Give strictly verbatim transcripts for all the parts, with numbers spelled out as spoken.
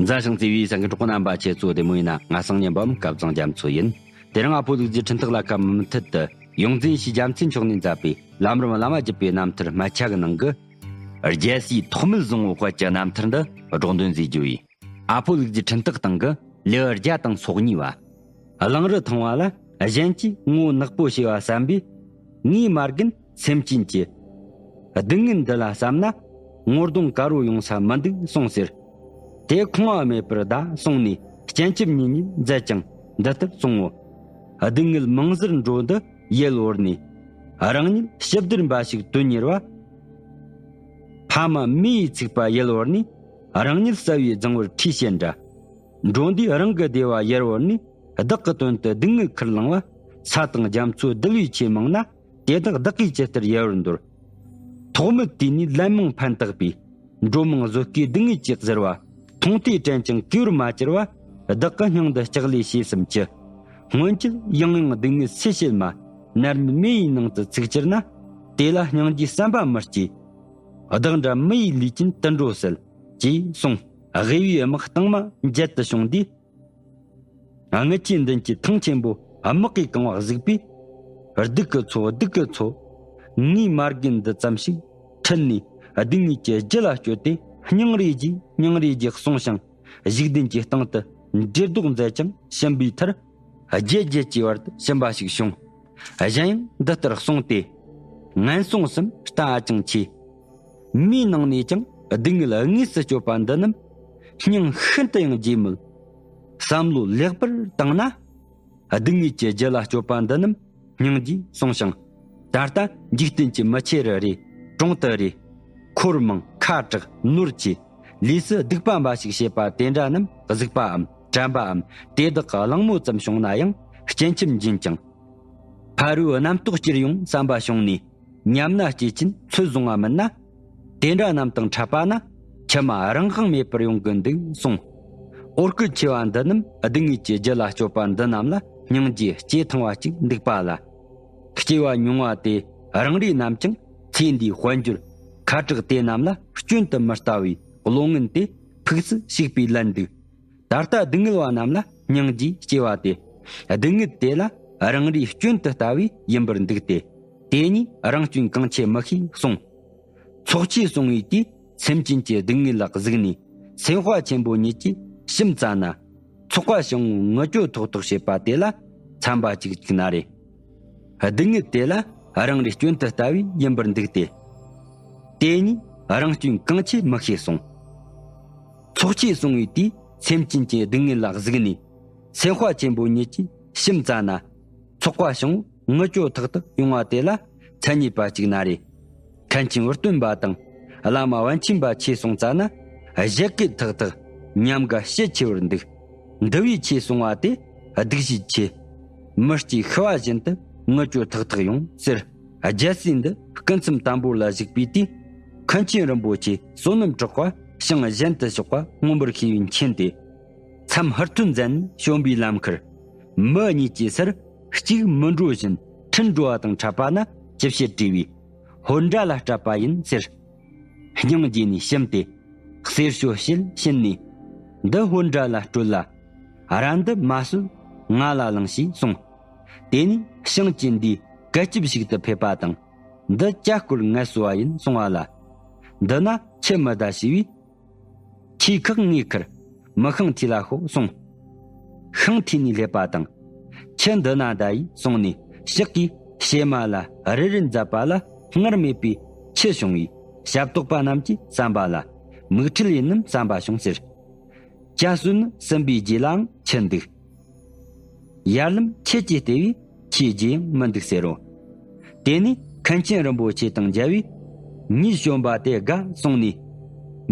མཛའ་ཞིང་བརྩེ་བའི་གསན་མཁན་གྲོགས་པོ་རྣམ་པ་ཁྱེད་ཚོ་བདེ་མོ་ཡིན་ན། ང་སང་ཉིན་པའམ་སྐབས་བཟང་རྒྱ་མཚོ་ཡིན། དེ་རིང་ཨ་ཕོ་ལུག་རྫི་འཕྲིན་ཐག་ལ་ཁ་མུ་མཐུད་དུ་ཡོངས་འཛིན་ཞེས་རྒྱལ་མཚན་མཆོག་ནས་མཛད་པའི་ལམ་རིམ་བླ་མ་བརྒྱུད་པའི་རྣམ་ཐར་སྨད་ཆ་གི་ནང་གི་རྒྱལ་སྲས་ཐོགས་མེད་བཟང་པོའི་དཔལ་གྱི་རྣམ་ཐར་འདི་སྒྲོག་འདོན་མཛད་རྒྱུ་ཡིན། ཨ་ཕོ་ལུག་རྫི་འཕྲིན་ཐག་སྟེང་གི་ལེའུ་བརྒྱ་དང་སོ་གཉིས་པ། གླང་རི་ཐང་བ་ལ་གཞན་གྱིས་ངོ་ནག་པོ་བྱས་པ་བསམ་པས། ངའི་མ་རྒན་སེམས་ཅན་གྱི་སྡུག་བསྔལ་འདི་ལ་བསམ་ན་ངོ་གདོང་དཀར་པོ་ཡོང་ས་མི་འདུག་གསུངས་ཟེར། དེ་ཁོང་བ་མེད་པར་གདའ་གསུངས་ནས་སྤྱན་ཆབ་གཉིས་གཉིས་མཛད་ཅིང་འདི་ལྟར་གསུང་ངོ་། སྡུག་བསྔལ་མང་གཟིར་འགྲོ་འདི་ཡལ་བོར་ནས། རང་ཉིད་ཞི་བདེར་འབའ་ཞིག་དོན་གཉེར་བ། ཕ་མ་མི་ཡིས་ཚིག་པ་ཡལ་བོར་ནས། རང་ཉིད་གསལ་བའི་རྫིང་བུར་ཁྲིད་བྱེད་འདྲ། འགྲོ་འདིས་རང་གི་བདེ་བ་ཡལ་བོར་ནས། བདག་གི་དོན་དུ་སྡུག་བསྔལ་ཁུར་བླངས་པ། ས་དང་རྒྱ་མཚོའི་རྡུལ་བས་ཆེས་མང་ན། དེ་དག་བདག་གིས་ཇི་ལྟར་ཡལ་བར་འདོར། ཐོག་མེད་དུས་ནས་ལན་མང་ཕན་བཏགས་པའི། འགྲོ་མང་བཟོད་དཀའི་སྡུག་བསྔལ་གྱིས་གཟིར་བ། མཐོང་ཐོས་དྲན་ཅིང་གུས་པར་མ་གྱུར་པ། བདག་གི་སྙིང་འདི་ལྕགས་ལས་བྱས་སམ་ཅི། སྔོན་ཆད་ཡང་ཡང་སྡུག་བསྔལ་སེལ་བྱེད་མ། ནར་མེད་མེ་ཡི་ནང་དུ་ཚུད་གྱུར་ན། དེ་ལ་སྙིང་རྗེའི་བསམ་པ་མི་སྐྱེ། བདག་འདྲ་མི་ཡི་ལུས་ཅན་དུད་འགྲོ་སྲིད། ཅེས་གསུངས། དབུས་པའི་དམག་གཏིང་མ་མཇལ་དུ་བྱུང་དུས། རྔུལ་ཆུའི་མདུན་གྱི་ཐང་ཆེན་པོ་དམག་གིས་གང་བ་གཟིགས་པས། སྡུག་གི་ཚོད་སྡུག་གི་ཚོད། ངའི་མ་རྒན་འདི་ཙམ་ཞིག་ཁྲིད་ནས་སྡུག་བསྔལ་གྱི་རྒྱུ་ལ་སྤྱོད་དེ། སྙིང་རེ་རྗེ་སྙིང་རེ་རྗེ་གསུངས་ཤིང་། བཞུགས་གདན་གྱི་སྟེང་དུ་འགྲེ་ལྡོག་མཛད་ཅིང་ཕྱིན་པའི་མཐར། རྒྱལ་རྒྱལ་གྱི་བར་དུ་ཕྱིན་པ་ཞིག་བྱུང་། གཞན་ཡང་འདི་ལྟར་གསུངས་ཏེ། ངན་སོང་གསུམ་རྟ་ཨ་ཅང་ཆེ། མིའི་ནང་ནས་ཀྱང་སྡུག་བསྔལ་དངོས་སུ་སྤྱོད་པ་འདི་རྣམས། སྙིང་ཤིན་ཏུ་ཡང་རྗེ་མོད། བསམ་བློ་ལེགས་པར་བཏང་ན། སྡུག་བསྔལ་གྱི་རྒྱུ་ལ་སྤྱོད་པ་འདི་རྣམས་སྙིང་རྗེ་གསུངས་ཤིང་། ད་ལྟ་འཇིག་རྟེན་གྱི་མི་ཆེ་རུ་རེ། གྲོང་དུ་རེ། འཁོར་མང་ཁ་དྲག་ནོར་ཆེ། ལུས་སུ་སྡིག་པ་འབའ་ཞིག་བྱེད་པ་དེ་འདྲ་རྣམས་གཟིགས་པའམ་དྲན་པའམ་དེ་དག་གི་གླེང་མོ་ཙམ་བྱུང་ན་ཡང་སྤྱན་ཆབ་འབྱིན་ཅིང་། ཕ་རོལ་རྣམ་རྟོག་སྐྱེར་ཡོང་བསམ་པ་བྱུང་ནས། ཉམས་ན་སྐྱེས་ཆེན་ཚོད་བཟུང་བ་མིན་ན། དེ་འདྲ་རྣམས་དང་འཕྲད་པ་ན་མཆི་མ་རང་དབང་མེད་པར་ཡོང་གི་འདུག་གསུངས། འོ་སྐོལ་ཆེ་བ་འདི་རྣམས་སྡུག་བསྔལ་གྱི་རྒྱུ་ལ་སྤྱོད་པ་འདི་རྣམས་ལ་སྙིང་རྗེ་སྐྱེ་ཐང་བ་ཅིག་འདུག་པ་ལ། སྐྱེ་བ་ཉུང་བ་དེ་རང་རེ་རྣམས་ཀྱང་ཚེ་འདིའི་དཔལ་འབྱོར་ཁ་དྲག་དེ་རྣམས་ལ་སྐྱོན་དུ་མི་ལྟ་བའི་བློ་ངན་དེ་ཕུགས་སུ་ཞུགས་པའི་ལན་འདུག། ད་ལྟ་སྡུག་བསྔལ་བ་རྣམས་ལ་སྙིང་རྗེ་སྐྱེ་བ་སྟེ། སྡུག་བསྔལ་དེ་ལ་རང་རེའི་སྐྱོན་དུ་ལྟ་བས་ཡིན་པར་འདུག་སྟེ། དེ་ཉིད་རང་སྐྱོན་གང་ཆེ་མི་ཤེས་གསུངས། ཚོགས་ཆོས་གསུང་བའི་དུས་སེམས་ཅན་གྱི་སྡུག་བསྔལ་ལ་གཟིགས་ནས་སེམས་དཔའ་ཆེན་པོ་ཉིད་ཀྱིས་ཤིམ་རྩ་ན། ཚོགས་པ་བྱང་བུ་ངུ་སྐྱོ་ཐོག་ཐོག་བྱེད་པ་དེ་ལ་འཚམ་པ་ཅིག་ཅིག་ན་རེ། སྡུག་བསྔལ་དེ་ལ་རང་རེའི་སྐྱོན་དུ་ལྟ་བས་ཡིན་པར་འདུག་སྟེ། དེ་ཉིད་རང་སྐྱོན་གང་ཆེ་མི་ཤེས་གསུངས། ཚོགས་ཆོས་གསུང་བའི་དུས་སེམས་ཅན་གྱི་སྡུག་བསྔལ་ལ་གཟིགས་ནས། སེམས་དཔའ་ཆེན་པོ་ཉིད་ཀྱིས་ཤིམ་རྩ་ན། ཚོགས་པ་བྱང་བུ་ངུ་སྐྱོ་ཐག་ཐག་ཡོང་བ་དེ་ལ་མཚན་ཉིད་པ་གཅིག་ན་རེ། མཁན་ཆེན་འུར་སྟོན་པ་དང་བླ་མ་པཎ་ཆེན་པ་ཆོས་གསུང་ཙ་ན་བཞད་གད་ཐག་ཐག་ཉམས་དགའ་ཞེ་ཆེ་བར་འདུག། འདི་བས་ཆོས་གསུང་བ་དེ་སྡུག་བྱེད་ཆེ། མི་སྐྱེ་ཤི་བ་བཞིན་དུ་ངུ་སྐྱོ་ཐག་ཐག་ཡོང་ཟེར། རྒྱལ་སྲས་འདི་སྐུ་མཚམས་དམ་པོ་ལ་བཞུགས་པའི་དུས། མཁན་ཆེན་རིན་པོ་ཆེ་བསོད་ནམས་གྲགས་པ་ཞིང་གཞན་དུ་ཕྱོགས་པ་མངོན་པར་ཤེས་པའི་མཁྱེན་ཏེ། མཚམས་ཧུར་ཐོན་མཛད་ནས་བྱོན་པའི་ལམ་ཁར། མི་གཉིས་ཀྱི་སར་གཅིག་མི་འགྲོ་བཞིན་ཁྲིད་འགྲོ་བ་དང་འཕྲད་པ་ན་ཅི་བྱེད་དྲིས་པས། ཧོར་འདྲ་ལ་སྤྲད་པ་ཡིན་ཟེར། སྙིང་རྗེ་ནས་ཞུམ་སྟེ། གསེར་ཞོ་བྱིན་བྱིན་ནས། འདི་ཧོར་འདྲ་ལ་སྤྲོད་ལ། ར་འདི་མ་གསོད་ང་ལ་བླངས་ཞེས་གསུངས། དེ་ནས་ཞིང་གཅིག་འདིའི་གད་སྐྱིབས་ཤིག་ཏུ་ཕེབས་པ་དང་། འདི་ཅ་སྐོར་ངལ་གསོ་བ་ཡིན་གསུང་བ་ལ། འདི་ན་ཁྱི་མི་གདའ་ཞེས་པས། ཁྱིའི་ཁག་ངའི་ཁར་མི་ཤིང་ཐིས་ལ་ཤོག་གསུངས། ཤིང་ཐིས་ནས་སླེབས་པ་དང་། ཁྱི་འདི་ན་གདའ་ཡིས་གསུངས་ནས་ཞག་གིས་ཕྱེ་མ་ལ་རི་རི་མཛད་པ་ལ་སྔར་མེད་པའི་ཁྱི་བྱུང་བས་ཞབས་ཏོག་པ་རྣམས་ཀྱིས་བསམ་པ་ལ་མིག་འཕྲུལ་ཡིན་ནམ་བསམ་པ་བྱུང་ཟེར། ཇ་གསོད་ནི་ཟིན་པའི་རྗེས་ལའང་ཁྱི་འདུག། ཡར་ལམ་ཁྱེད་ཀྱིས་བལྟས་པས་ཁྱིའི་རྗེས་ཡང་མི་འདུག་ཟེར་རོ། དེ་ནས་མཁན་ཆེན་རིན་པོ་ཆེ་དང་མཇལ་བས། ཉིད་བྱོན་པ་དེ་དགའ་གསུངས་ནས།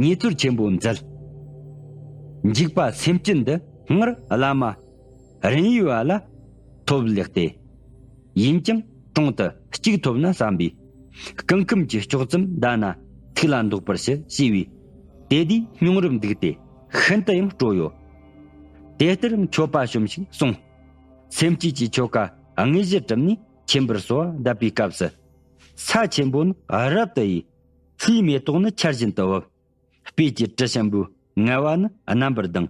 ཉེས་ཚོར་ཆེན་པོ་མཛད། འཇིགས་པ་སེམས་ཅན་འདི་སྔར་བླ་མ་རིན་ཡུལ་བ་ལ་ཐོབ་ལེགས་ཏེ། ཡིན་ཀྱང་གྲོང་དུ་གཅིག་ཐོབ་ན་བསམ་པས། སྐུ་ཁམས་ཀྱི་ལྕོག་ཙམ་འདའ་ན་ཐུགས་ལ་འདོགས་པར་ཞུ་ཞེས་པས། དེ་དུས་སྙུང་རུབ་འདུག་སྟེ་ཤིན་ཏུ་ཡང་སྤྲོ་ཡོད། དེ་ལྟར་མཆོད་པ་ཤོམས་ཤིག་གསུངས། སེམས་བསྐྱེད་ཀྱི་ཆོ་ག་དངོས་གཞི་གྲུབ་ནས་ཆེན་པོར་གསོལ་བ་གདབ་པའི་སྐབས་སུ། ས་ཆེན་པོ་ནི་རབ་ཏུ་ཡིས། ལྷའི་མེ་ཏོག་ནི་ཆར་བཞིན་དུ་བབས། སྤོས་ཀྱི་དྲི་ཞིམ་པོས་ ངལ་བ་ནི་རྣམ་པར་ལྡང་།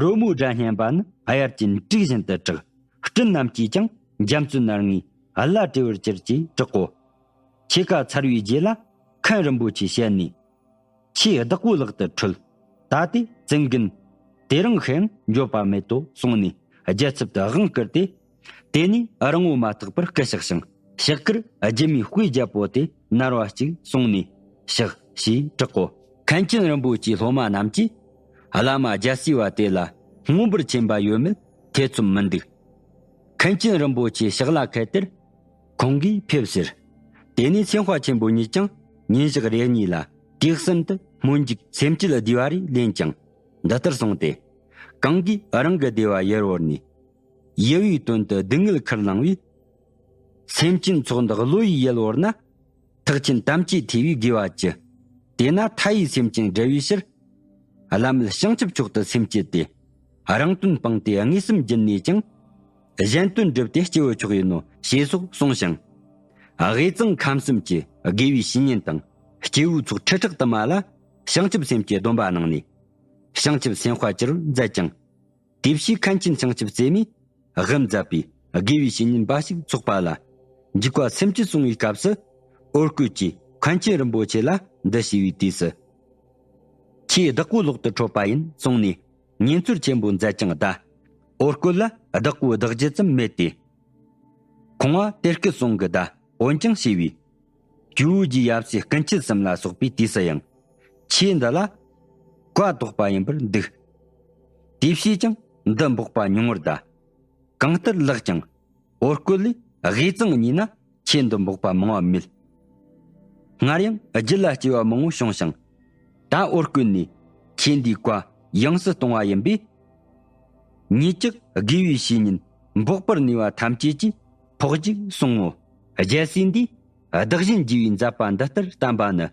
རོལ་མོའི་སྒྲ་སྙན་པ་ནི་དབྱར་གྱི་འབྲུག་བཞིན་དུ་གྲགས། སྤྲིན་རྣམས་ཀྱིས་ཀྱང་འཇའ་ཚོན་སྣར་ངའི་བླ་བྲེ་བར་གྱུར་ཅེས་གྲག་གོ། ཁྱེད་ཀ་ཚར་བའི་རྗེས་ལ་མཁན་རིན་པོ་ཆེ་ཞལ་ནས། ཆེས་བདག་པོའི་ལག་ཏུ་འཕྲོད། ད་དེ་བཙན་རྒན་དེ་རིང་ཤེས་འགྱོད་པ་མེད་དོ་གསུངས་ནས་རྒྱལ་ཚབ་ཏུ་དབང་བསྐུར་ཏེ། དེ་ནས་རིང་བོ་མ་ཐག་པར་སྐུ་གཤེགས་ཤིང་། གཤེགས་ཁར་སྒྱུ་མའི་དཔེ་བརྒྱད་པོ་དེ་ནར་བ་གཅིག་གསུངས་ནས་གཤེགས་ཞེས་གྲག་གོ། མཁན་ཆེན་རིན་པོ་ཆེའི་སློབ་མ་རྣམས་ཀྱིས་བླ་མ་རྒྱལ་སྲས་པ་དེ་ལ་མངོན་པར་མཁྱེན་པ་ཡོད་མེད་ཐེ་ཚོམ་མི་འདུག། མཁན་ཆེན་རིན་པོ་ཆེ་ཕྱག་ལ་ཁད་དེར་ཁོང་གིས་ཕེབས་ཟེར། དེ་ནས་སེམས་དཔའ་ཆེན་པོ་ཉིད་ཀྱང་ཉིན་ཞག་རེ་གཉིས་ལ་དུས་གསུམ་དུ་སྨོན་འཇུག་སེམས་བསྐྱེད་བསྡུས་པ་རེ་ལེན་ཀྱང་འདི་ལྟར་གསུངས་ཏེ། གང་གིས་རང་གི་བདེ་བ་ཡལ་བོར་ནས། ཡལ་བའི་དོན་དུ་སྡུག་བསྔལ་ཁུར་བླངས་པའི། སེམས་ཅན་ཚོགས་འདི་བློ་ཡིས་ཡལ་བོར་ན། ཐེག་ཆེན་དམ་བཅས་ཐེ་བའི་དགེ་བ་ཅི། དེས་ན་མཐའ་ཡས་སེམས་ཅན་བསྒྲལ་བའི་ཕྱིར། བླ་མེད་བྱང་ཆུབ་མཆོག་ཏུ་སེམས་བསྐྱེད་དེ། རང་དོན་སྤངས་ཏེ་དངོས་སུ་འབྱིན་ནས་ཀྱང་། གཞན་དོན་བསྒྲུབས་ཏེ་སྐྱེ་བོ་མཆོག་ཡིན་ནོ་ཞེས་སོགས་གསུངས་ཤིང་། དབུས་གཙང་ཁམས་གསུམ་གྱི་དགེ་བའི་བཤེས་གཉེན་དང་སྐྱེ་བོའི་ཚོགས་ཁྲི་ཕྲག་དུ་མ་ལ་བྱང་ཆུབ་སེམས་ཀྱི་སྡོམ་པ་གནང་ནས། བྱང་ཆུབ་སེམས་དཔའ་གྱུར་པར་མཛད་ཅིང་། དེ་ཕྱིས་མཁན་ཆེན་བྱང་ཆུབ་རྩེ་མོས་དབུ་མཛད་པའི་དགེ་བའི་བཤེས་གཉེན་འབའ་ཞིག་ཚོགས་པ་ལ་འཇུག་པ་སེམས་བསྐྱེད་གསུང་བའི་སྐབས་སུ། འོ་སྐོལ་གྱིས་མཁན་ཆེན་རིན་པོ་ཆེ་ལ་འདི་ཞུས་པའི་དུས་སུ། ཁྱེད་བདག་པོའི་ལག་ཏུ་འཕྲོད་པ་ཡིན་གསུངས་ནས་ཉེས་ཚོར་ཆེན་པོ་མཛད་ཀྱང་གདའ། འོ་སྐོལ་ལ་བདག་པོ་བདག་རྒྱུ་ཙམ་མེད་དེ། ཁོང་བ་དེ་སྐད་གསུང་གི་གདའ། འོན་ཀྱང་ཞེས་པས། ཇོ་བོ་རྗེ་ཡབ་སྲས་སྐུ་མཆེད་གསུམ་ལ་སོགས་པའི་དུས་སུ་ཡང་། ཆོས་འདི་ལ་བཀའ་དོག་པ་ཡིན་པར་འདུག། དེ་བྱས་ཀྱང་འདི་འབོགས་པ་ཉུང་བར་གདའ། གང་ལྟར་ལགས་ཀྱང་འོ་སྐོལ་ལས་དབུས་གཙང་གཉིས་ན་ཆོས་འདི་འབོགས་པ་མང་བ་མེད། སྔར་ཡང་རྒྱུད་ལ་སྐྱེ་བ་མང་བོ་བྱུང་ཞིང་། ད་འོ་སྐོལ་ནས་ཆོས་འདིའི་བཀའ་ཡངས་སུ་གཏོང་བ་ཡིན་པས། ཉིད་ཀྱི་དགེ་བའི་བཤེས་གཉེན་འབོགས་པར་ནུས་པ་ཐམས་ཅད་ཀྱིས་ཕོག་ཅིག་གསུང་ངོ་། རྒྱལ་སྲས་འདིས་བདག་གཞན་བརྗེ་བའི་མཛད་པ་འདི་ལྟར་བསྟན་པ་ནི།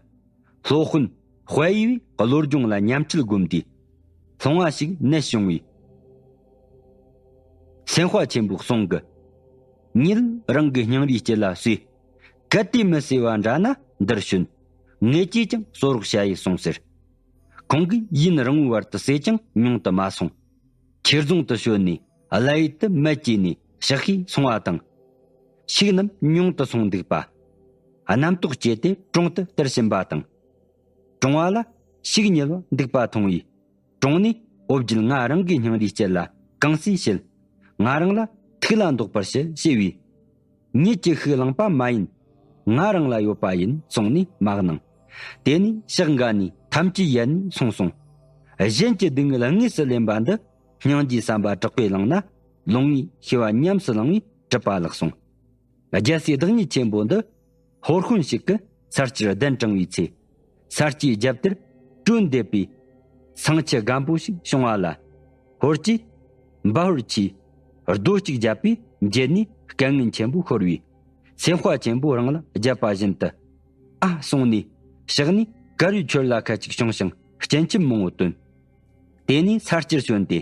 སློབ་དཔོན་དཔལ་ཡུལ་བའི་བློ་སྦྱོང་ལ་ཉམས་ཁྲིད་བསྒོམས་ཏེ། ལྷུང་བ་ཞིག་ནད་བྱུང་བས། སེམས་དཔའ་ཆེན་པོས་གསུང་གི། ཉིད་རང་གི་སྙིང་རུས་སྐྱེད་ལ་གསོས། གལ་ཏེ་མི་གསོས་པ་འདྲ་ན་འདིར་བྱོན། ངེད་ཀྱིས་ཀྱང་གསོ་རོགས་བྱ་ཡི་གསུངས་ཟེར། ཁོང་གིས་ཡུན་རིང་བོའི་བར་དུ་གསོས་ཀྱང་ཉུང་དུ་མ་སོང་། ཁྱེར་རྫོང་དུ་བྱོན་ནས་བླ་ཡུལ་དུ་མལ་གྱིས་ནས་ཕྱག་གིས་སོང་བ་དང་། ཕྱུགས་རྣམས་ཉུང་དུ་སོང་འདུག་པ། རྣམ་རྟོག་སྐྱེས་ཏེ་གྲོང་དུ་སྟེར་བཞིན་པ་དང་། གྲོང་བ་ལ་ཕྱུགས་ཉལ་བ་འདུག་པ་མཐོང་བས། གྲོང་ནས་འོ་བརྒྱལ་ང་རང་གི་སྙིང་རུས་སྐྱེད་ལ་གང་སྲིད་བྱེད། ང་རང་ལ་ཐུགས་ལ་འདོགས་པར་བྱེད་ཞེས་པས། ཉིད་ཀྱི་ཤུགས་བླངས་པ་མ་ཡིན། ང་རང་ལ་ཡོད་པ་ཡིན་གསུངས་ནས་མ་གནང་། དེ་ནས་ཕྱག་འགའ་ནས་ཐམས་ཅད་ཡལ་ནས་སོང་གསུངས། གཞན་གྱི་སྡུག་བསྔལ་དངོས་སུ་ལེན་པ་འདི་སྙིང་རྗེའི་བསམ་པ་དྲག་པོས་བླངས་ན་ལོང་ངེས་ཤེས་པ་ཉམས་སུ་བླང་བས་གྲུབ་པ་ལགས་གསུངས། རྒྱལ་སྲས་བདག་ཉིད་ཆེན་པོ་འདི་ཧོར་དཔོན་ཞིག་གི་ས་སྐྱར་གདན་དྲངས་པའི་ཚེ། ས་སྐྱའི་རྒྱབ་དེར་གྲོས་འདེབས་པའི་ཚངས་ཆུ་སྒམ་པོ་ཞིག་བྱུང་བ་ལ། ཧོར་གྱི་འབའ་ཧོར་ཆུའི་རྡོ་གཅིག་བརྒྱབ་པས་འགྱེལ་ནས་སྐད་ངན་ཆེན་པོ་ཤོར་བས། སེམས་དཔའ་ཆེན་པོ་རང་ལ་བརྒྱབ་པ་བཞིན་དུ། ཨ་གསུངས་ནས་ཕྱག་ནས་དཀར་བའི་ཆོ་ལ་ཁ་ཅིག་བྱུང་ཞིང་སྤྱན་ཆབ་མང་བོ་བཏོན། དེ་ནས་ས་སྐྱར་བྱོན་ཏེ།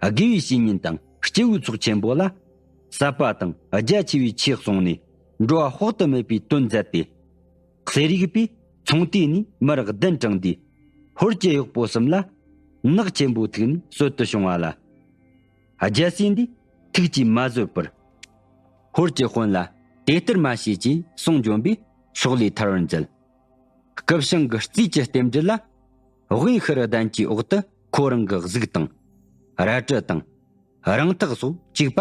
དགེ་བའི་བཤེས་གཉེན་དང་སྐྱེ་བོའི་ཚོགས་ཆེན་པོ་ལ། ཟབ་པ་དང་རྒྱ་ཆེ་བའི་ཆོས་གསུངས་ནས། འགྲོ་བ་དཔག་ཏུ་མེད་པའི་དོན་མཛད་དེ། གསེར་ཡིག་པས་ཚོང་དུས་ནས་མར་གདན་དྲངས་ཏེ། ཧོར་གྱི་གཡོག་པོ་གསུམ་ལ། ནག་ཆེན་པོ་ཐུག་ནས་གསོད་དུ་བྱུང་བ་ལ། རྒྱལ་སྲས་འདིས་ཐུགས་ཀྱིས་མ་བཟོད་པར། ཧོར་གྱི་དཔོན་ལ་དེ་ལྟར་མ་བྱེད་ཅེས་གསུང་བྱོན་པས་ཕྱོགས་ལས་ཐར་བར་མཛད། སྐུ་ཞང་གི་རྩིས་ཀྱི་རྟེན་འབྲེལ་ལ། དབེན་ཤར་གདན་གྱི་འོག་ཏུ་ཁོ་རང་གི་གཟུགས་དང་། རལ་གྲི་དང་། རང་ཐག་སོགས་གཅིག་པ་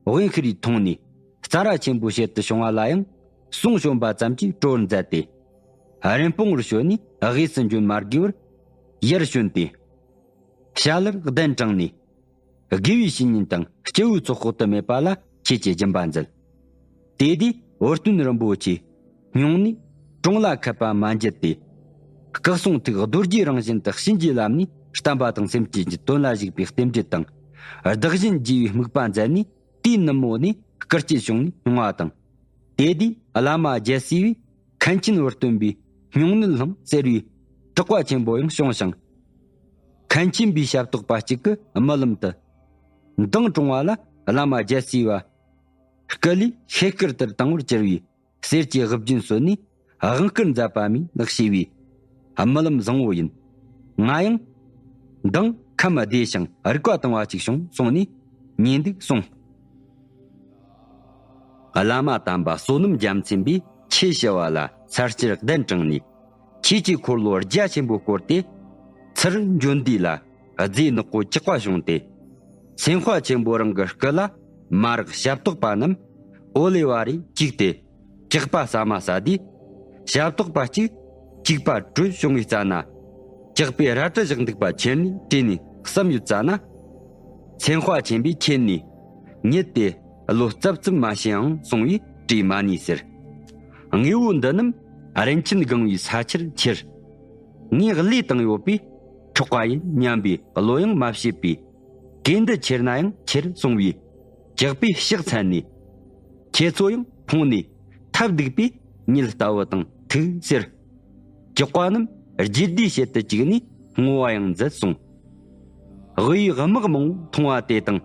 དབེན་ཤར་རིས་མཐོང་ནས་རྩ་ར་ཆེན་པོ་བྱེད་དུ་བྱུང་བ་ལ་ཡང་གསུང་བྱོན་པ་ཙམ་གྱིས་སྤྲོ་བར་མཛད་དེ། རིན་སྤུངས་པར་བྱོན་ནས་དབུས་སུ་འབྱོན་མ་དགོས་པར་ཡར་བྱོན་ཏེ། ཞྭ་ལུར་གདན་དྲངས་ནས། དགེ་བའི་བཤེས་གཉེན་དང་སྐྱེ་བོའི་ཚོགས་དཔག་ཏུ་མེད་པ་ལ་ཆོས་ཀྱི་སྦྱིན་པ་མཛད། དེ་དུས་འོད་སྟོན་རིན་པོ་ཆེ་སྙུང་ནས་གྲོང་ལ་ཁད་པ་མ་འགྱེད་དེ། སྐུ་གསུང་ཐུགས་རྡོ་རྗེའི་རང་བཞིན་དུ་བྱིན་གྱིས་བརླབས་ནས་བསྟན་པ་དང་སེམས་ཅན་གྱི་དོན་ལ་གཞིགས་པའི་རྟེན་འབྲེལ་དང་། བདག་གཞན་བརྗེ་བའི་དམིགས་པ་མཛད་ནས་དེའི་ནུབ་མོ་ནས་སྐུ་སྐྱེ་བྱུང་ནས་སྙུང་བ་དང་། དེ་དུས་བླ་མ་རྒྱལ་སྲས་པས་མཁན་ཆེན་འོད་སྟོན་པའི་སྙུང་ནད་ལྷུང་ཟེར་བའི་དྲག་པ་ཆེན་པོ་ཡང་བྱུང་ཞིང་། མཁན་ཆེན་པའི་ཞབས་ཏོག་པ་གཅིག་གི་རྨི་ལམ་དུ། མདང་གྲོང་བ་ལ་བླ་མ་རྒྱལ་སྲས་པ། སྐུ་ལུས་ཤེལ་དཀར་ལྟར་དྭངས་བར་གྱུར་བའི་གསེར་གྱི་དབུ་རྒྱན་གསོལ་ནས་དབང་བསྐུར་མཛད་པ་མིན་ལགས་ཞེས་པའི་རྨི་ལམ་བཟང་བོ་ཡིན། ང་ཡང་ མདང་ཁམས་བདེ་ཞིང་རིག་པ་དྭངས་པ་ཅིག་བྱུང་གསུངས་ནས་ཉེས་འདུག་གསུངས། བླ་མ་དམ་པ་བསོད་ནམས་རྒྱལ་མཚན་པས་ཆོས་ཞུ་བ་ལ་ཚར་སྤྱིར་གདན་དྲངས་ནས། ཆོས་ཀྱི་འཁོར་ལོ་རྒྱ་ཆེན་པོ་བསྐོར་ཏེ། ཚུར་འབྱོན་དུས་ལ་རྫས་ནག་པོ་ཇག་པ་བྱུང་སྟེ། སེམས་དཔའ་ཆེན་པོ་རང་གི་སྐུ་ལ་མ་རག་ཞབས་ཏོག་པ་རྣམས་ཨོ་ལེ་བ་རེ་བཅུག་སྟེ། ཇག་པ་ཟ་མ་ཟ་དུས། ཞབས་ཏོག་པ་གཅིག་ཇུས་པ་གྲོས་བྱུང་བའི་རྩ་ན། ཇག་པས་རལ་གྲི་བཞག་འདུག་པ་ཁྱེར་ནས་བྲོས་ནས་བསམ་ཡོད་རྩ་ན། སེམས་དཔའ་ཆེན་པོས་ཁྱེར་ནས་ཉིད་དེ་བློ་རྩབ་རྩིབ་མ་བྱེད་ཨང་གསུང་བས་བྲོས་མ་ནུས་ཟེར། དངོས་པོ་འདི་རྣམས་རིན་ཆེན་གང་བའི་ས་ཆར་ཁྱེར། ངས་བློས་བཏང་ཡོད་པས་འཕྲོག་པ་ཡིན་སྙམ་པའི་བློ་ཡང་མ་བྱེད་པས། གལ་འདི་ཁྱེར་ན་ཡང་ཁྱེར་གསུང་བས། ཇག་པས་ཕྱག་འཚལ་ནས། ཁྱེད་ཚོ་ཡང་ཕོངས་ནས་ཐབས་སྡུག་པས་ཉིད་ལྟ་བུ་དང་ཐུག་ཟེར། ཇག་པ་རྣམས་རྗེས་ཟློས་བྱེད་དུ་བཅུག་ནས་བསྔོ་བ་ཡང་མཛད་གསུངས། དབུས་དམག་མང་པོ་མཐོང་བ་དེ་དང་།